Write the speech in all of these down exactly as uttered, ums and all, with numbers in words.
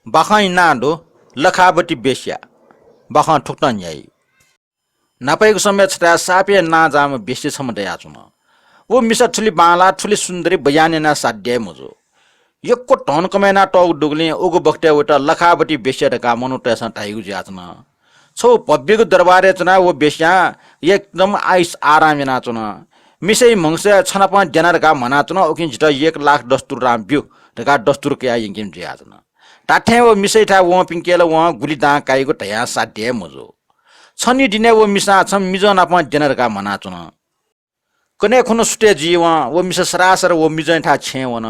बाखं इनाः दु लखावती वेश्या। बाखं थुकथं न्ह्याइ। न्हापायागु समय छथाय् सापय् नांजाःम्ह वेश्या छम्ह दयाच्वन। व मिसा थुलि बांलाः, थुलि सुन्दरी बयान यानाः साध्य हे मजू। यक्व धन कमय् यानातःगु दुगुलिं उगु बखतय् वयात लखावती वेश्या धकाः मनूतय्सं धाइगु जुयाच्वन। छगू भव्यगु दरबारय् च्वनाः व वेश्यां एकदम आइस आराम यानाच्वन। मिसाया म्हगसय् छ नाप द्यना धकाः म्हनाच्वन, उकिं जितः एक लाख दस्तुर दां ब्यु धकाः दस्तुर कयाः यंकीम्ह जुयाच्वन। धात्थें व मिसायाथाय् वंपिंके ला वं गुलि दां काइगु धयां साध्य हे मजू। छन्हु दिनय् व मिसां छम्ह मिजं नाप द्यना धकाः म्हनाच्वन। कन्हय् खुन्हु सुथय् जुइ वं, व मिसा सरासर व मिजंयाथाय् छेँय् वन।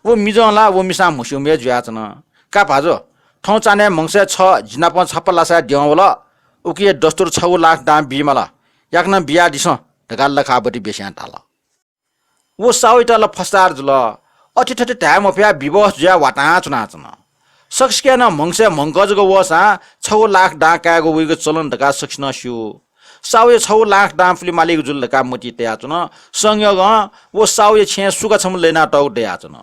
व मिजं ला व मिसां म्हस्यूम्ह हे जुयाच्वन। का भाजु, थौं चान्हय् म्हगसय् छ जि नाप छपा लासाय् द्यं वल, उकिया दस्तुर छगू लाख दां बीमाल, याकनं बियादिसँ धकाः लखावती वेश्यां धाल। व साहुयात ला फस्टार जुल। अथे थथे धाये मफयाः विवश जुयाः वातां च्वनाच्वन। सकसिके नं म्हगसय् म्हगं जक वःसां छगू लाख दां कायेगु वइगु चलन धकाः सकसिनं स्यू। साहुया छगू लाख दां पुले मालीगु जुल धकाः मतिइ तयाच्वन। संयोगं व साहुया छेँय् सुगा छम्ह लय्नातःगु दयाच्वन।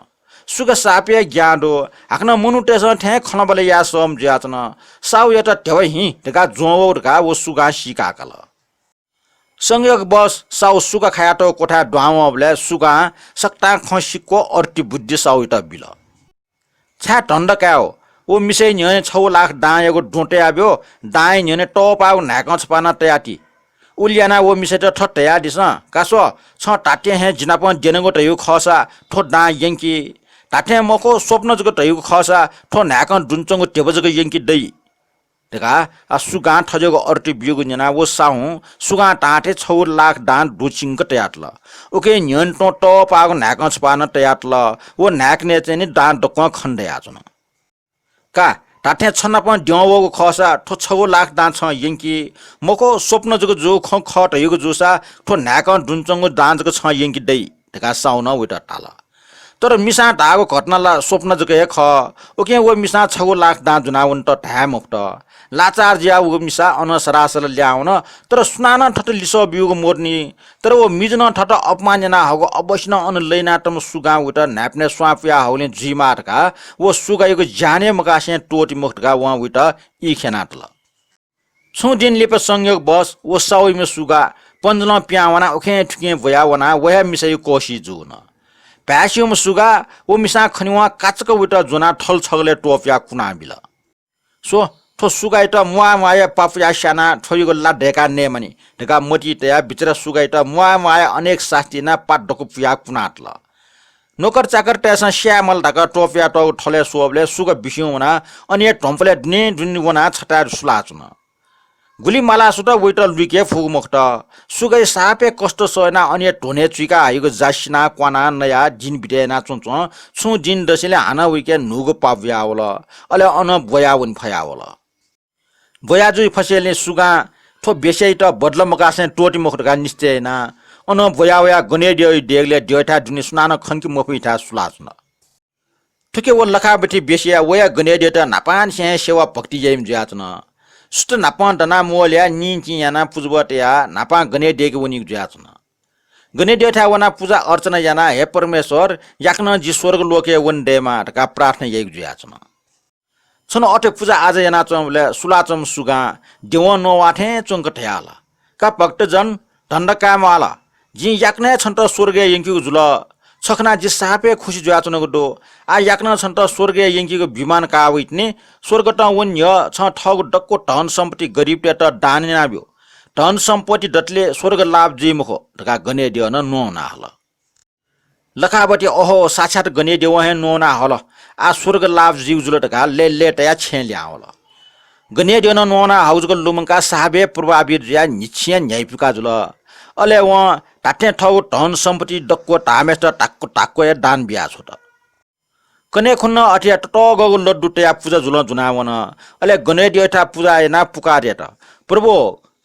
सुगा सापय् ग्यां दु। हाकनं मनूतय्सं थें खँल्हाबल्हा याये सःम्ह जुयाच्वन। साहुयात ध्यबा हिँ धकाः ज्वं वःगु धकाः व सुगां सीकाकाल। संयोगवश साहु सुगा खायातःगु क्वथाय् दुहां वंबलय् सुगां सकतां खँ सिक्व अरति बुद्धि साहुयात बिल। छाय् धन्दा कायेगु? व मिसाया न्ह्यःने छगू लाख दांयागु द्वँ तयाब्यु, दांया न्ह्यःने तःपाःगु न्हाय्कं छपाः नं तयाति। उलि यानाः व मिसायात थथे धयादिसँ, का स्व, छं धात्थें हे जि नाप द्यनेगु धयागु खःसा थ्व दां यंकि। धात्थें मखु, स्वप्न जक धयागु खःसा थ्व न्हाय्कं दुने च्वंगु ध्यबा जक यंके दइ। धकाः आ सुगां थज्याःगु अरति ब्यूगु न्यनाः व साहुं सुगां धाःथें छगू लाख दां दुचिंक तयातल। उकिं न्ह्यःने तुं तःपाःगु न्हाय्कं छपाः नं तयातल। व न्हाय्कनय् चाहिँ नि दां दक्वं खने दयाच्वन। का, धात्थें छ नाप द्यं वःगु खःसा थ्व छगू लाख दां छं यंकि। मखु, स्वप्न जक जूगु खँ खः धयागु जूसा थ्व न्हाय्कं दुने च्वंगु दां जक छं यंके दइ। धकाः साहुं नं वयात धाल। तर मिसां धाःगु घटना ला स्वप्न जक हे खः। उकिं व मिसां छगू लाख दां ज्वनावनेत धाये मफुत। लाचार जुयाः व मिसा अनं सरासर ल्याहां वन। तर सुनानं थथे लिसः ब्यूगु मदुनि। तर व मिजनं थथे अपमान यानाहःगु अवश्य नं अन लय्नातःम्ह सुगां वयात न्हाय्पनय् स्वां पुयाहःगुलिं जुइमाः धकाः व सुगायागु ज्यान हे मकासें त्वःते मखु धकाः वं वयात ई ख्यनातल। छुं दिं लिपा संयोगवश व साहुयाम्ह सुगा पन्जुलं पिहां वनाः उखें थुखें ब्वया वनाः व हे मिसाया कोसी जूवन। भाय् स्यूम्ह सुगा व मिसां खनेवं काचाक्क वयात ज्वनाः थल छगलय् त्वपुयाः कुना बिल। स्व, थ्व सुगायात म्वाः म्वाःया पापुया स्यानाः थ्वयागु ला दय्का नयेमानि धकाः मतिइ तयाः बिचरा सुगायात म्वाः म्वाःया अनेक सास्ती यानाः पात दक्व पुयाः कुनातल। नोकर चाकरतय्सं स्याये माल धकाः त्वपुयातःगु थलय् स्वःबलय् सुगा बिस्युं वनाः अन हे ध्वंपलय् दुने दुने वनाः छथाय् सुलाच्वन। गुलि मालासुत वयात लुइके फुगु मखुत। सुगाया सापय् कष्ट सह यानाः अन हे ध्वने चुइका हइगु जा सिनाः क्वानाः नयाः दिं बिते यानाच्वंच्वं छुं दिं दसेंलि हानं वयाके न्हूगु पाप वयावल। अले अनं ब्वया वने फयावल। ब्वया जुइ फसेंलि सुगां थ्व वेश्यायात बदला मकासें त्वःते मखु धकाः निश्चय यानाः अनं ब्वया वयाः गनेद्यःया देगलय् द्यःथाय् दुने सुनानं खंके मफुइथाय् सुलाच्वन। थुके व लखावती वेश्याया वया गनेद्यःयात न्हापांनिसें हे सेवा भक्ति याइम्ह जुयाच्वन। सुथ न्हापां दनाः मोहलयाः निंतिं यानाः पुजाभः तयाः न्हापां गनेद्यःके वनीगु जुयाच्वन। गनेद्यःथाय् वनाः पुजा अर्चना यानाः हे परमेश्वर, याकनं जि स्वर्गलोकय् वने दयेमा धकाः प्रार्थना याइगु जुयाच्वन। छन्हु अथे पुजा आजा यानाच्वंबलय् सुलाच्वंम्ह सुगां द्यवं नवाः थें च्वंक धयाहल, का भक्तजन, धन्दा काये म्वाः ला? जिं याकनं हे छन्त स्वर्गय् यंकीगु जुल। छ खनाः जि सापय् खुसी जुयाच्वनागु दु। आः याकनं छन्त स्वर्गय् यंकीगु विमान काः वइतिनि। स्वर्गतं वने न्ह्यः छं थःगु दक्व धन सम्पत्ति गरिबतय्त दान यानाब्यु। धन सम्पत्ति दतले स्वर्ग लाभ जुइ मखु धकाः गनेद्यः नं न्ववाना हल। लखावती, ओहो, साक्षात गनेद्यवं हे न्ववाना हल। आः स्वर्ग लाभ जुइगु जुल धकाः लय्‌लय्‌तायाः छेँय् लिहां वल। गनेद्यः नं न्ववाना हःगु जक लुमंकाः साहब हे प्रभावित जुयाः न्हिच्छिंया न्ह्याइपुका जुल। अले वं धात्थें थःगु धन सम्पत्ति दक्व धाःम्हय्‌सित धाक्व धाक्व हे दान बियाछ्वत। कन्हय् खुन्हु अथे हे ततःगःगु लड्डु तयाः पुजा जुलं ज्वनावन। अले गनेद्यःयाथाय् पुजा यानाः पुकार यात, प्रभु,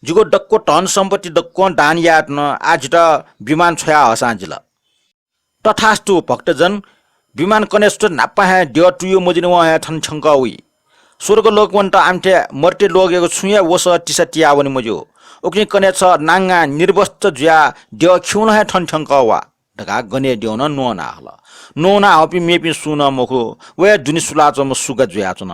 जिगु दक्व धन सम्पत्ति दक्वं दान यायेधुन, आः जितः विमान छ्वया हःसां जिल। तथास्तु भक्तजन, विमान कनेसुत न्हापां हे द्यः तुयु मजिनिवं हे थन थ्यंकः वइ। स्वर्गलोक वनेत आमथे मर्त्यलोकयागु छुं हे वसः तिसा तियावने मज्यू। उकिं कन्हय् छ नांगां निर्वस्त्र जुयाः द्यः खिउँलं हे थन थ्यंकः वा। धकाः गनेद्यःनं न्वना हल। न्वना हःपिं मेपिं सुं नं मखु, वया दुने सुलाच्वंम्ह सुगा जुयाच्वन।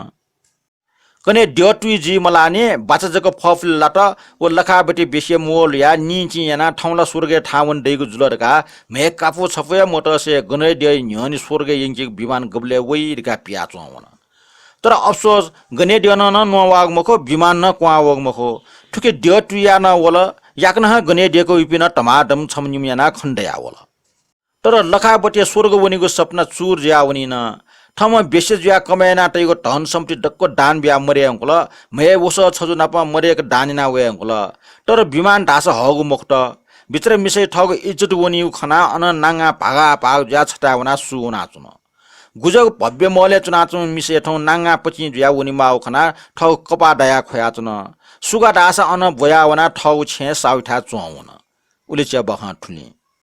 गनेद्यः तुइ जुइ मलानि, बाचा जक फफिल लात। व लखाबत्ती बेसिया म्वः ल्हुयाः निंचिं यानाः थौं ला स्वर्गय् थाहां वने दइगु जुल धकाः म्हय् कापु छपु हे मतसे गनेद्यःया न्ह्यःने स्वर्गय् यंकीगु विमान गबलय् वइ धकाः पियाच्वं वन। तर अफसोस, गनेद्यःनं नं न्ववाःगु मखु, विमान नं क्वहां वःगु मखु। थुखे द्यः तुइया नं वल, याकनं हे गनेद्यःयागु इपिं नं धमाधम छम्ह निम्ह यानाः खने दयावल। तर लखाबत्तीया स्वर्ग वनीगु सपना चूर जुयावनिन। थःम्हं बेसे जुयाः कमय् यानातइगु धन सम्पत्ति दक्व दान बियाः मदये धुंकल। म्हय् वसः छजु नाप मदय्क दान याना वये धुंकल। तर विमान धाःसा हःगु मखुत। बिचरा मिसाया थःगु इज्जत वनीगु खनाः अनं नांगां भागाभाग जुयाः छथाय् वनाः सू वनाच्वन। गुजब भव्य महलय् च्वनाच्वंम्ह मिसाया थौं नांगां पचिं जुयाः वनेमाःगु खनाः थःगु कपाः दायाः ख्वयाच्वन। सुगा धाःसा अनं ब्वयाः वनाः थःगु छेँय् साहुथाय् च्वं वन। उलिच्या बखं थुलिं।